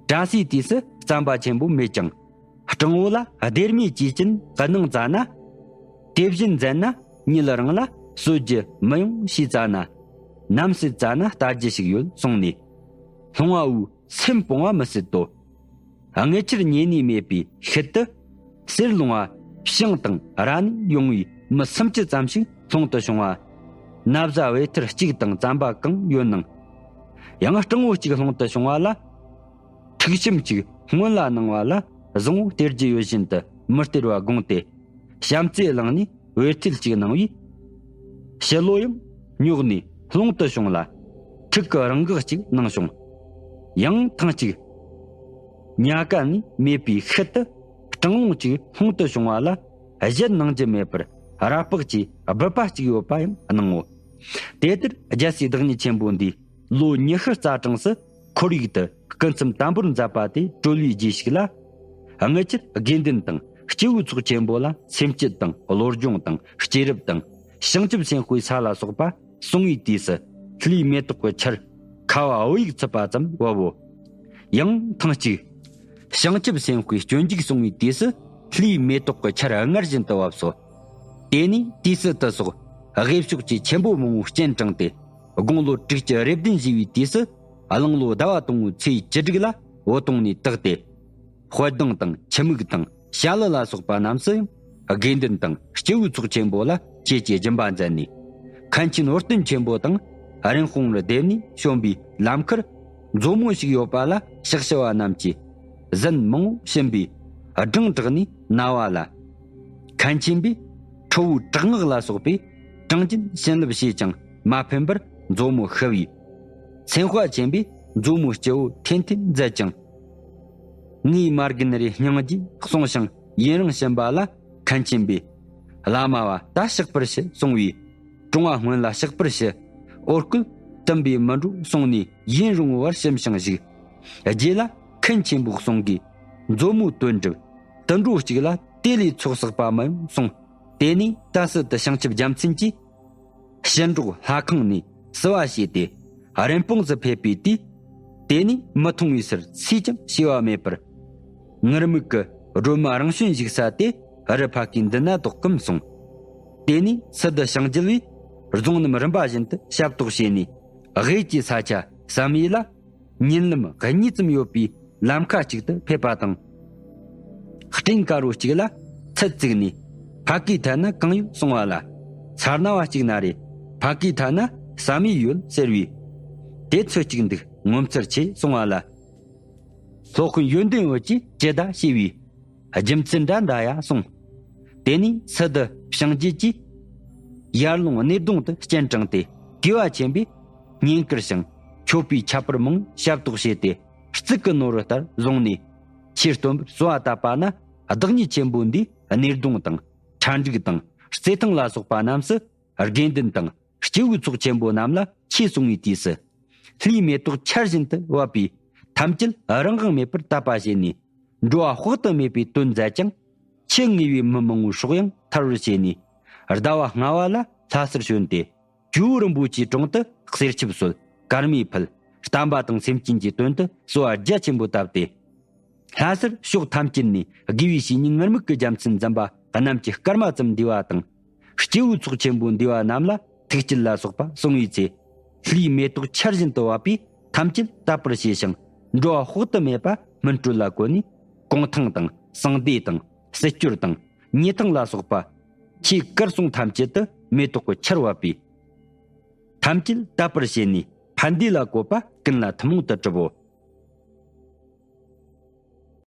བཀྲ་ཤིས་དུས་སུ་རྩམ་པ་ཆེན་པོ་མེད་ཀྱང་། སྤྲང་བོ་ལ་སྡེར་མའི་གྲོས་ཅན་གནང་བཙལ་ན། དེ་བཞིན་མཛད་ན་ཉིད་རང་ལ་གསོད་རྒྱུ་མི་ཡོང་ཞེས་བཙལ་ན། ནམ་སྲིད་བཙལ་ན་ལྟ་རྒྱུ་ཞིག་ཡོད་གསུངས་ནས། ལྷུང་བ་བོའི་སེམས་སྤོང་བ་མི་སྲིད་དོ། དངུལ་ཆར་ཉེ་ནས་མེད་པའི་ཤུལ་དུ། གསེར་ལུང་བ་བྱང་དང་ར་ནས་ཡོང་བའི་མི་སུམ་ཅུ་ཙམ་ཞིག་སློང་དུ་བྱུང་བ། ན་བཟའ་བེ་ཐེར་གཅིག་དང་རྩམ་པ་གང་ཡོད་ནང་། ཡང་སྤྲང་བོ་གཅིག་སློང་དུ་བྱུང་བ་ལ། ཁྲུག་ཤུམ་གཅིག་སྔོན་ལ་གནང་བ་ལ་བཟང་བོ་སྟེར་རྒྱུ་ཡོད་བཞིན་དུ་མི་སྟེར་བ་དགོངས་ཏེ། བྱམས་བརྩེ་བླངས་ནས་བེར་ཐེར་གཅིག་གནང་བས། ཕྱི་ལོ་ཡང་རྙོག་ནས་སློང་དུ་བྱུང་ལ། ཁྲུག་གི་རང་འགག་ཅིག་གནང་བྱུང་། ཡང་ཐེངས་གཅིག་ཉ་ཀ་ནས་མེད་པའི་ཤུལ་དུ་སྤྲང་ལོང་ཅིག་སློང་དུ་བྱུང་བ་ལ། གཞན་གནང་རྒྱུ་མེད་པར་ར་ལྤགས་ཀྱི་སྦུད་པ་གཅིག་ཡོད་པ་ཡང་གནང་ངོ་། དེ་ལྟར་རྒྱལ་སྲས་བདག་ཉིད་ཆེན་པོ་འདིས་ལོ་ཉི་ཤུ་རྩ་གྲངས་སུ་ཁོར་ཡུག་ཏུ་སྐུ་མཚམས་དམ་པོར་མཛད་པ་དེ་གྲོལ་བའི་རྗེས་ཤིག་ལ། དངུལ་ཆར་དགེ་འདུན་དང་སྐྱེ་བོའི་ཚོགས་ཆེན་པོ་ལ་སེམས་བསྐྱེད་དང་བློ་སྦྱོང་དང་སྐྱེས་རབས་དང་བྱང་ཆུབ་སེམས་དཔའི་ས་ལ་སོགས་པ་གསུང་བའི་དུས་སུ། ལྷའི་མེ་ཏོག་གི་ཆར་ཁ་བ་བུ་ཡུག་འཚུབ་པ་ཙམ་བབ་བོ། ཡང་ཐེངས་གཅིག་བྱང་ཆུབ་སེམས་དཔའི་སྤྱོད་འཇུག་གསུང་བའི་དུས་སུ། ལྷའི་མེ་ཏོག་གི་ཆར་སྔར་བཞིན་དུ་བབས་སོ། དེ་ནས་དུས་སུ་དུ་སོགས་དགེ་ཕྱོགས་ཀྱི་ཆེན་པོ་མང་བོ་སྤྱན་དྲངས་ཏེ། དགུང་ལོ་དྲུག་ཅུ་རེ་བདུན་བཞེས་པའི་དུས་སུ། གླང་ལོ་ཟླ་བ་དང་པོའི་ཚེས་བཅུ་དྲུག་ལ་འོད་སྟོང་ནས་དག་སྟེ། དཔལ་ལྡང་དང་འཆི་མུག་དང་བྱ་ཀླུ་ལ་སོགས་པ་རྣམས་སུ་ཡང་དགེ་འདུན་དང་སྐྱེ་བོའི་ཚོགས་ཆེན་པོ་ལ་ཆོས་ཀྱི་སྦྱིན་པ་མཛད་ནས། མཁན་ཆེན་འོར་སྟོན་ཆེན་པོ་དང་རིན་སྤུངས་རུ་བསྡེབས་ནས་བྱོན་པའི་ལམ་ཁར། མཛོ་མོ་ཞིག་ཡོད་པ་ལ་ཕྱག་ཞུ་བ་རྣམས་ཀྱིས་ཟན་མང་པོ་བྱིན་པས་སྦྲང་དྲགས་ནས་ན་བ་ལ། མཁན་ཆེན་པས་ཁྲོ་བོའི་དྲག་སྔགས་ལ་སོགས་པས་གྲངས་ཅན་བྱིན་རླབས་བྱས་ཀྱང་མ་ཕན་པར་མཛོ་མོ་ཤི་བས། སེམས་དཔའ་ཆེན་པོས་མཛོ་མོའི་སྤྱི་བོ་འཐེན་འཐེན་མཛད་ཅིང་། ངའི་མ་རྒན་རེ་སྙིང་རྗེ་གསུངས་ཤིང་ཡུན་རིང་ཕྱིན་པ་ལ། མཁན་ཆེན་པས། བླ་མ་བ་ད་གཤེགས་པར་ཞུ་གསུང་བས། གྲོང་བ་སྔོན་ལ་གཤེགས་པར་ཞུ། འོ་སྐོལ་བསྟུན་པས་མི་འགྲོ་གསུངས་ནས་ཡུན་རིང་བར་ཞུམ་ཞིང་བཞུགས། རྗེས་ལ་མཁན་ཆེན་པོའི་གསུང་གིས་མཛོ་མོའི་དོན་འགྲུབ། དུད་འགྲོ་གཅིག་ལ་དེ་ལས་ཚོགས་བསགས་པ་མི་ཡོང་གསུངས། དེ་ནས་ད་སྲིད་དུ་བྱང་ཆུབ་རྒྱལ་མཚན་གྱིས། ཞིང་འབྲོག་ལྷ་ཁང་ནས་བསུ་བ་བྱས་ཏེ། རིན་སྤུངས་སུ་ཕེབས་པའི་དུས། དེ་ནས་མི་མཐོང་བའི་སར་སུས་ཀྱང་བྱས་པ་མེད་པར། ངུར་སྨྲིག་གི་སྒྲོལ་མ་རང་བྱོན་བཞུགས་ས་དེ་རི་ཕ་གིའི་མདུན་ན་ཏོག་གམ་སོང་། དེ་ནས་སི་ཏུ་ཞིང་རྒྱལ་བས་རྫོང་རྣམས་རིམ་པ་བཞིན་དུ་ཞབས་ཏོག་བྱས་ནས། དབུས་ཀྱི་ས་ཆ་བསམ་ཡས་ལ། ཉིན་ལམ་གཉིས་ཙམ་ཡོད་པའི་ལམ་ཁ་གཅིག་ཏུ་ཕེབས་པ་དང་། སྤྲིན་དཀར་པོ་གཅིག་ལ་ཚད་བཙུགས་ནས། ཕ་གིའི་ཐད་ན་གང་ཡོད་གསུང་བ་ལ། ཚར་ན་བ་གཅིག་ན་རེ། ཕ་གིའི་ཐད་ན་བསམ་ཡས་ཡོད་ཟེར་བས། དེ་ཚོད་གཅིག་འདུག་ངོ་མཚར་ཆེ་གསུང་བ་ལ། སློབ་དཔོན་ཡོན་ཏན་འོད་ཀྱིས་ཇི་ལྟ་ཞེས་པའི། རྒྱུ་མཚན་འདྲ་འདྲ་ཡ་གསུངས། དེ་ནས་སི་ཏུ་ཞིང་རྒྱལ་གྱིས། ཡར་ལུང་སྣེ་གདོང་དུ་སྤྱན་དྲངས་ཏེ། གུས་པ་ཆེན་པོས་བསྙེན་བཀུར་ཞིང་མཆོད་པའི་ཁྱད་པར་མང་ཞབས་ཏོག་བྱས་ཏེ། གཙུག་གི་ནོར་བུ་ལྟར་བཟུང་ནས། ཆོས་སྟོན་པར་གསོལ་བ་བཏབ་པ་ན། བདག་ཉིད་ཆེན་པོ་འདིས་སྣེ་གདོང་དང་། ཁྲ་འབྲུག་དང་། རྩེ་ཐང་ལ་སོགས་པ་རྣམས་སུ། དགེ་འདུན་དང་སྐྱེ་བོའི་ཚོགས་ཆེན་པོ་རྣམས་ལ་ཆོས་གསུང་བའི་དུས་སུ། ལྷའི་མེ་ཏོག་ཆར་བཞིན་དུ་བབས་པས། ཐམས་ཅད་རང་དབང་མེད་པར་དད་པ་བྱས་ནས། འགྲོ་བ་དཔག་ཏུ་མེད་པའི་དོན་མཛད་ཅིང་། ཆེས་ངེས་པའི་མི་མང་པོའི་སྲོག་ཡང་ཐར་བར་བྱས་ནས། ཟླ་བ་ལྔ་བ་ལ་ལྷ་སར་བྱོན་ཏེ། ཇོ་བོ་རིན་པོ་ཆེའི་དྲུང་དུ་གསེར་ཆབ་གསོལ། དཀར་མེ་ཕུལ། བསྟན་པ་དང་སེམས་ཅན་གྱི་དོན་དུ་གསོལ་བ་རྒྱ་ཆེན་པོ་བཏབ་སྟེ། ལྷ་སར་ཕྱོགས་ཐམས་ཅད་ནས་དགེ་བའི་བཤེས་གཉེན་ངུར་སྨྲིག་གི་རྒྱལ་མཚན་འཛིན་པ་རྣམས་ཀྱི་སྐར་མ་ཙམ་འདུས་པ་དང་། སྐྱེ་བོའི་ཚོགས་ཆེན་པོ་འདུས་པ་རྣམས་ལ་ཐུགས་བསྐྱེད་ལ་སོགས་པ་གསུང་བའི་ཚེ། ལྷའི་མེ་ཏོག་ཆར་བཞིན་དུ་བབས་པས་ཐམས་ཅད་དད་པར་བྱས་ཤིང་། འགྲོ་བ་དཔག་ཏུ་མེད་པ་སྨིན་གྲོལ་ལ་བཀོད་ནས། གུང་ཐང་དང་། གསང་བདེ་དང་། སྲིད་སྐྱོར་དང་། ཉེ་ཐང་ལ་སོགས་པ། ཆོས་སྐལ་གསུང་ཐམས་ཅད་དུ་མེ་ཏོག་གི་ཆར་བབས་པས། ཐམས་ཅད་དད་པར་བྱས་ནས། ཕན་བདེ་ལ་བཀོད་པ་ཀུན་ལ་ཐུན་མོང་དུ་གྲུབ་བོ།